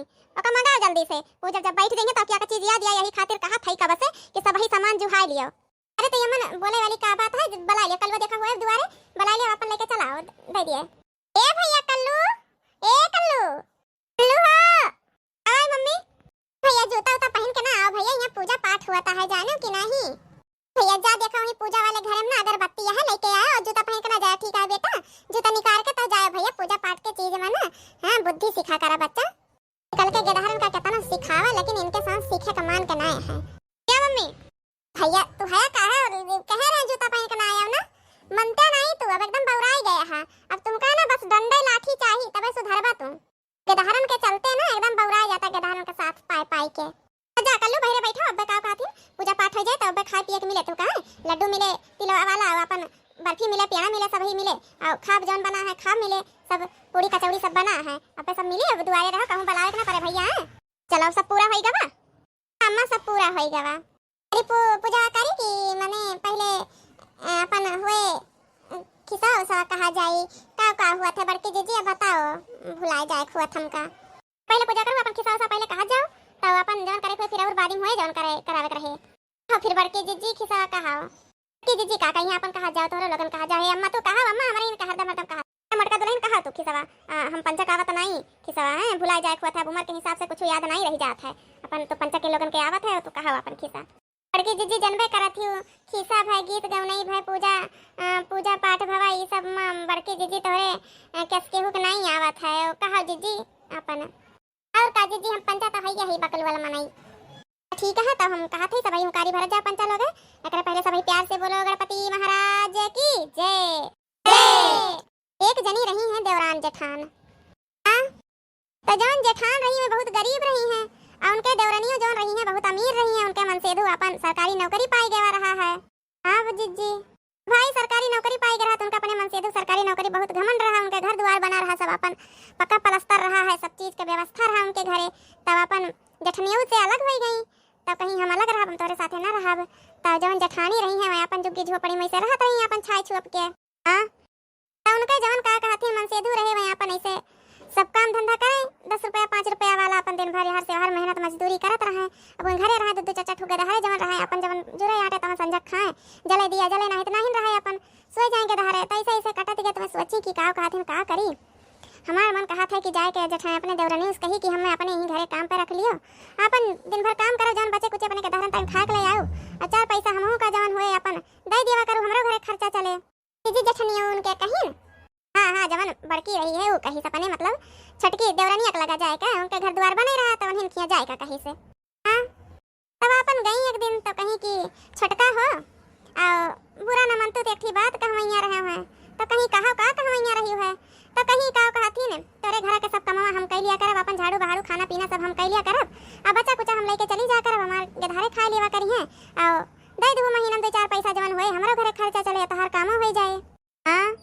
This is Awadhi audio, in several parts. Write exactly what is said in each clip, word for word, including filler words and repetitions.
ओका मंगाओ जल्दी से। वो जब, जब बैठ जाइहैं तो अकिया का चीज याद आई, यही खातिर कहत हई कब से कि सबही सामान जुहाई लियो। अरे तो यमन बोले वाली का बात है, बुलाइ लियो, कलुआ देखा हुए दुआरे, बुलाइ लियो, अपन लेके चला आओ, दे दिए। ए भैया कल्लू, ए कल्लू, कल्लू हो, आवा मम्मी। भैया जूता उता पहिन के ना आवा भैया, यहाँ पूजा पाठ हुआ था है, जानो कि नहीं? भैया जा देखा वहीं पूजा वाले घर में ना अगरबत्ती है, लेके आवा और जूता पहिन के ना जावा, ठीक है बेटा? जूता निकाल के तो जावा भैया, पूजा पाठ के चीज में ना, हाँ, बुद्धि सिखा करा बच्चा। कल के गेदहरन का केतना सिखावा, लेकिन इनके साथ सीखे का मान के नाय है। क्या मम्मी? भैया, तू है का है? कहे रहे जूता पहिन के ना आया ना, मनते नहीं तू, अब एकदम बौराई गया है। अब तुमका ना बस डंडे लाठी चाही, तबे सुधरबा तू। गेदहरन के चलते ना एकदम बौराई जाता, गेदहरन के साथ पाए पाए के। तो जा कल्लू बहरे बैठा, अब्बे का कहती, पूजा पाठ हो जाए तो अब्बे खाए पिए के मिले, तू कहा लड्डू मिले, तिलवा वाला, और अपन बर्फी मिले, पेड़ा मिले, सबही मिले, और खाब जौन बना है खाब मिले, सब पूड़ी कचौड़ी सब बना है, अब्बे सब मिली, अब दुआरे रहो, कहूँ बुलावे के ना पड़े भैया, हैं? चलो, सब पूरा होई गवा। अम्मा, सब पूरा होई गवा। अरे पू-, पूजा करी कि मने पहले, अ, अपन हुए, अ, खिसा उसा कहा जाई, का का हुआ थे बड़की जीजी, अब बताओ, भुलाए जाए हुआ हमका। पहले पूजा करो, अपन खिसा उसा पहले कहा जाओ, तब अपन जौन करे हुए फिर और बाद में हुए जौन करे, करावे के रहे। हाँ, फिर बड़की जीजी खिसा कहा। कि जीजी का कहीं अपन कहा जाओ, तोहरो लोगन कहा जाओ, "हे अम्मा तू कहा, अम्मा हमारे ही कहा, हरदम हरदम कहा। ए मोटका दुल्हन कहा तू खिसवा, आ, हम पंचक आवत नाई खिसवा, हैं, भुला जाए खुआ था, अब उम्र के हिसाब से कुछ याद नाई रह जात है, अपन तो पंचक के लोगन के आवत है, तू कहा अपन खिसा।" बड़की जीजी जनबे करत ही, खिसा भय, गीत गवनई भय, पूजा, आ, पूजा पाठ भवा, ई सब म बड़की जीजी तोहरे, आ, केस केहू के नाई आवत है, ओ कहा जीजी अपन। और का जीजी, हम पंचा तो हइये हई बकलुआ मनई। ठीक है, तो हम कहत हई सबही हुंकारी भरत जा पंचा लोग। एकरे पहले सबही प्यार से बोलो गणपति महाराज की जय। जय। एक जनी रही हैं देवरान जेठान। हाँ, तो जौन जेठान रही हैं बहुत गरीब रही हैं, और उनके देवरनियो जौन रही हैं बहुत अमीर रही हैं। उनके मनसेधु अपन सरकारी नौकरी पाई गवा रहा है। हाँ वो जीजी, भाई सरकारी नौकरी पाई गए रहा, तो उनका अपने मनसेधु सरकारी नौकरी बहुत घमंड रहा, उनके घर दुआर बना रहा, सब अपन पक्का पलस्तर रहा है, सब चीज के व्यवस्था रहा उनके घरे। तब अपन जेठनियों से अलग हो गई, तब कहीं हम अलग रहब, हम तोरे साथे न रहब। तब जौन जेठानी रही है वह अपन जुग्गी झोपड़ी में से रहत रही, अपन छाई छुप के। हाँ, त उनके जवन का कहथिन मनसेधु रहे, वहीं अपन ऐसे सब काम धंधा करे, दस रुपया पाँच रुपया वाला अपन दिन भर हर से हर मेहनत मजदूरी करत रहे। अब उन घरे रहे, दू दू चार चार ठो गेदहरे जवन रहे, अपन जवन जुरे आटे तवन संझक खाए, जले दिया जले, नाहीं त नाहीं रहे, अपन सोए जाए गेदहरे। त ऐसे ऐसे कटत गए, त मैं सोची कि का कहथिन, का करी। हमार मन कहत है कि जाए के जेठान अपने देवरनी से कही कि हमें अपने ही घरे काम पे रख लियो, अपन दिन भर काम करो, जवन बचे कुचे अपने गेदहरन तक खाए के ले आओ, और चार पैसा हमहू का जवन होए अपन दे दिया करू, हमरो घरे खर्चा चले। जीजी जेठनियो उनके कहिन, हाँ, हाँ, जवन बड़की रही है, ऊ कहिस अपने, मतलब, छोटकी देवरनिया के लगा जाए के, उनके घर दुआर बने रहा, तो उन्हें किया जाए का कहिस। हाँ, तब अपन गई एक दिन, तो कहीं कि छोटका हो, आओ, बुरा न मनतू, तो एक ठी बात कहवैया रहे हैं, तो कहीं कहो का कहवैया रही है, तो कहीं का कहथिन, तोरे घर के सब कमवा हम कइ लिया करब, अपन झाड़ू बहारू, खाना पीना सब हम कइ लिया करब, आ बचा कुचा हम लेके चली जा करब, हमार गेदहरे खाए लेवा करिहें, आओ, दे दू महीना में दो चार पैसा जवन होए, हमरो घरे खर्चा चले, तोहार कामो हो जाए। हाँ,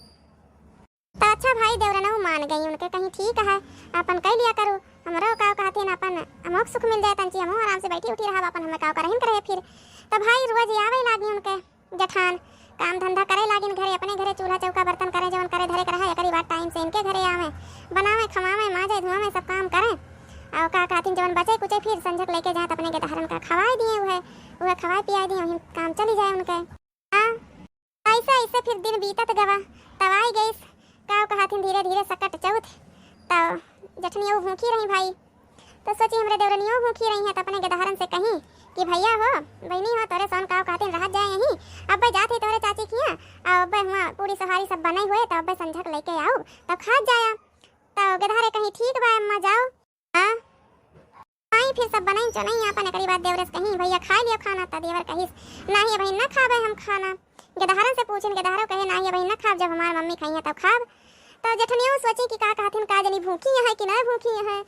तो अच्छा भाई देवरनऊ मान गई, उनके कहीं ठीक है, अपन कइ लिया करू, हमरो का कहथिन, अपन अमोक सुख मिल जाए, तंची हमहू आराम से बैठी उठी रहब, अपन हमें का करहिन करे फिर। तो भाई रोज आवे लागी उनके जेठान, काम धंधा करे लागिन घरे, अपने घरे चूल्हा चौका बर्तन करे, जवन करे धरे के रहे, एकरी बाद टाइम से इनके घरे आवे, बनावे, खवावे, माजे, धुआवे, सब काम करे। और का कहथिन, जवन बचे कुचे फिर संझक लेके जात अपने गेदहरन का खवाए दिए, उहे, उहे खवाए पियाए दिए, वहीं काम चली जाए उनके। हाँ, ऐसे ऐसे फिर दिन बीतत गवा, तब आई गईस, का कहथिन, धीरे धीरे सकट चौथ। तब जठनिया भूखी रही भाई, तो सोची हमरे देवरनियो भूखी रही है, तो अपने गेदहरन से कही कि भैया हो, बहनी हो, तोरे सोन का कहथिन रहत जाए यहीं, अब्बे जात ही तोरे चाची किया, और अब्बे हुआ पूरी सोहारी सब बने हुए, तो अब्बे संझक लेके आओ, तब खात जाया। तो गेदहरे कही ठीक बा अम्मा, जाओ। हाँ? आई फिर सब बनई चुनई आपन, एकरी बाद देवरे से कहीं, "भैया खाए लियो खाना?" त देवर कहिस, "नाही अबहिन न खाबे हम खाना।" गेदहरन से पूछिन, गेदहरो कहे, "नाही अबहिन न खाब, जब हमार मम्मी खइहें तब खाब।" त जेठनियो सोची कि का कहथिन, का जनी भूखी है कि ना भूखी है,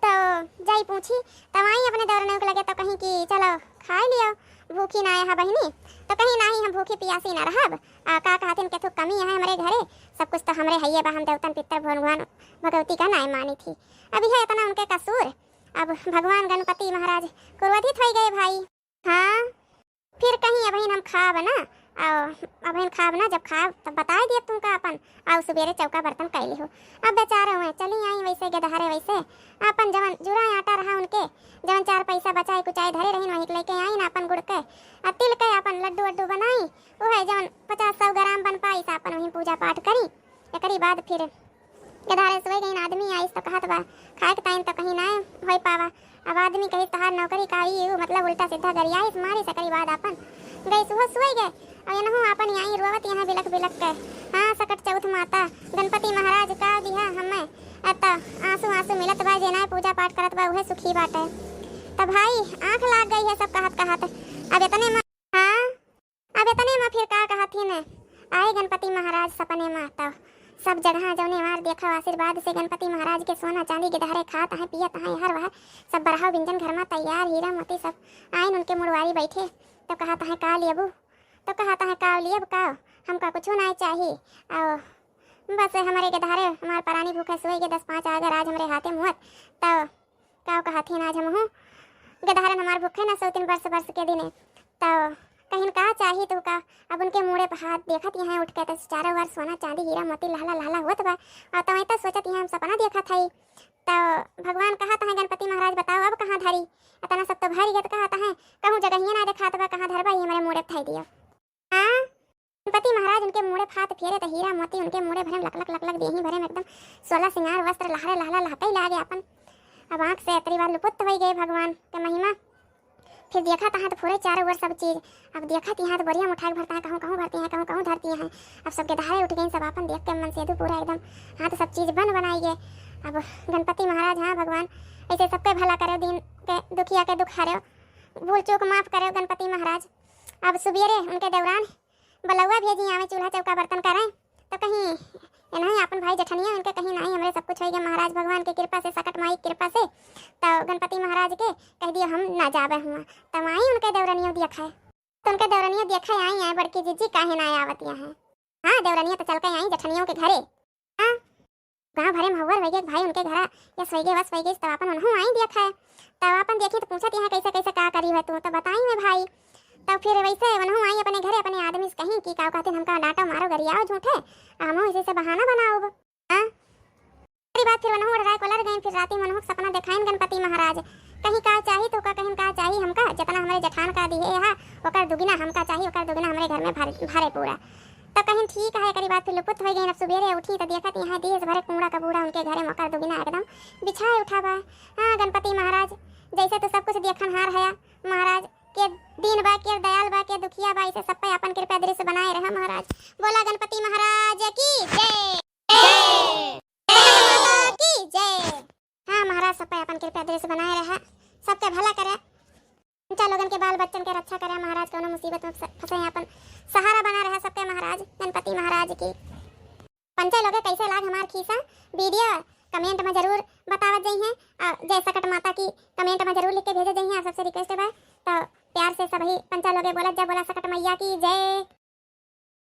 तो जाई पूछी। तब आई अपने देवरनियो के लगे तो कहीं कि, "चलो खाए लियो, भूखी ना है बहिनी।" तो कहीं, "नाही हम भूखी पियासी ना रहब, आ का कहथिन केथू कमी है हमरे घरे, सब कुछ तो हमरे हइये बा, हम देवतन पितर भगवान भगवती का नाय मानी थी।" अब यह इतना उनके कसूर, अब भगवान गणपति महाराज क्रोधित होइ गए भाई। हाँ, फिर कहीं अबहिन हम खाब ना, अउ अबहिन खाब ना, जब खाब तब बताइ दियब तुमका आपन। अउ सुबेरे चौका बर्तन कइ लिहो। अब बेचारे हुए चली आई वइसे गेदहरे वइसे, आपन जवन जुरा आटा रहा उनके, जवन चार पैसा बचाइ कुचाइ धरे रहिन वहीं के लइके आइन आपन गुड़ के, अ तिल के आपन लड्डू वड्डू बनाई, उहे जवन पचास सौ ग्राम बन पाइस आपन वहीं पूजा पाठ करी। एकरी बाद फिर गेदहरे सोइ गइन, आदमी आइस तो कहत बा, "खाए के ताइन तो कहीं नाय होइ पावा।" अब आदमी कहिस, "तहार नौकरी का ई ऊ, मतलब उल्टा सीधा गरियाइस मारिस।" एकरी बाद आपन गइस उहो सोइ गए। अब एनहू आपन आई रोवत यहाँ बिलख बिलख के, "हाँ सकट चौथ माता, गणपति महाराज का दिहा हमें, अत आंसू आंसू मिलत बा, जे नाय पूजा पाठ करत बा उहे सुखी बाटे।" तब भाई आँख लाग गई है सब कहत कहत। अब एतने में, हाँ, अब एतने में फिर का कहत ही ने, आए गणपति महाराज सपने में, तब सब जगह जौने मार देखा आशीर्वाद से गणपति महाराज के सोना चांदी गेदहरे खात हैं, पियत हैं, हर वह सब बरहा व्यंजन घर में तैयार, हीरा मोती सब आइन उनके मुड़वारी बैठे। तो कहत हैं, "का लेबू?" तो कहत हैं, "का लेब का, हमका कुछो नाय चाही, अउ बस हमरे गेदहरे हमार परानी भूखे सोइ गे, दस पाँच अगर आज हमरे हाथे मुअत, तब का कहत ही ना आज हमहू गेदहरन हमार भूखे ना सोतिन बरस बरस के दिने।" तो कहिन, "का चाही तो का?" अब उनके मूड़े पर हाथ देखत यहाँ उठ के तो चारों ओर सोना चांदी हीरा मोती लहला लहला होत बा। और तवैता सोचत यहाँ हम सपना देखत हई। तो भगवान कहत हैं, "गणपति महाराज बताओ अब कहाँ धरी? इतना सब तो भर गए।" तो कहत हैं, "कहूँ जगहिया ना देखात बा, कहाँ धरबा, ये हमरे मूड़े पर धई दियो।" हाँ, गणपति महाराज उनके मूड़े फात फेरे त हीरा मोती उनके मूड़े भरे में लक लक लक लक, देही भरे में एकदम सोलह सिंगार वस्त्र लहरे लहला लहकई लागे आपन। अब आँख से एतरी बार लुपुत होइ गए भगवान के महिमा। फिर देखत हैं तो पूरे चारों ओर सब चीज। अब देखत यहाँ तो बोरिया में उठा के भरत हैं, कहूँ कहूँ भरत हैं, कहूँ कहूँ धरत हैं। अब सबके दहाड़े उठ गई, सब आपन देख के मन से दू पूरा एकदम हाथ सब चीज बन बनाई गए। अब गणपति महाराज, हाँ भगवान, ऐसे सबके भला करो, दीन के दुखिया के दुख हरो, भूल चूक माफ करो गणपति महाराज। अब सुबेरे उनके देवरान बलौआ भेजी आवे चूल्हा चौका बर्तन करे, तो कहीं इन्हें आपन भाई जेठनिया उनके कहीं, "नाहीं, हमरे सब कुछ होइ गए महाराज भगवान के कृपा से, सकट माई के कृपा से।" तो गणपति महाराज के कह दियो, "हम ना जाबे हुआ।" तो आई उनके देवरनियो देखा है, तो उनके देवरनियो देखा आई, "आए बड़की जीजी, काहे ना आवतिया है?" हाँ, देवरनिया तो चल के आई जेठनियों के घरे। हाँ, गाँव भरे में हउअर होइ गए भाई उनके घरा, यस होइ गए, वस होइ गए, तब आपन उनहू आई देखा है। तब आपन देखी तो पूछत यहाँ, "कैसे कैसे का करी है तू?" तो बताई में भाई। तब फिर वैसे उनहू आई अपने घरे, अपने आदमी से कहीं कि का कहते, "हमका डांटो मारो गरियाओ झूठे, आ हमहू इसी से बहाना बनाओ।" हाँ, अरे बात फिर उनहू ओढ़राय कोलर गई। फिर राती में उनहू के सपना देखाइन गणपति महाराज, कहीं, "का चाही तो का?" कहिन, "का चाही हमका, जितना हमरे जेठान का दिहे हा, ओकर दुगुना हमका चाही, ओकर दुगुना हमरे घर में भर-, भरे पूरा।" तो कहिन, "ठीक है।" एकरी बाद फिर लुपुत होइ गइन। अब सुबेरे उठी तो देखत यहाँ देश भरे कूड़ा कबूड़ा उनके घरे में ओकर दुगुना एकदम बिछाए उठा बा। हाँ, गणपति महाराज, जैसे तो सब कुछ देखनहार हया महाराज, के दीन बा, के दयाल बा, के दुखिया बा, इसे सब पे आपन कृपा दृश्य बनाए रहा महाराज। बोला गणपति महाराज की जय। जय। माता की जय। हाँ महाराज, सब पे आपन कृपा दृश्य बनाए रहा, सबके भला करे। पंचा लोगन के बाल बच्चन के रक्षा करे महाराज, कौनो मुसीबत में फंसे आपन सहारा बना रहा सबके महाराज, गणपति महाराज की। पंचा लोगे कैसे लाग हमार खीसा वीडियो comment में जरूर बतावत जइहें। और जय सकट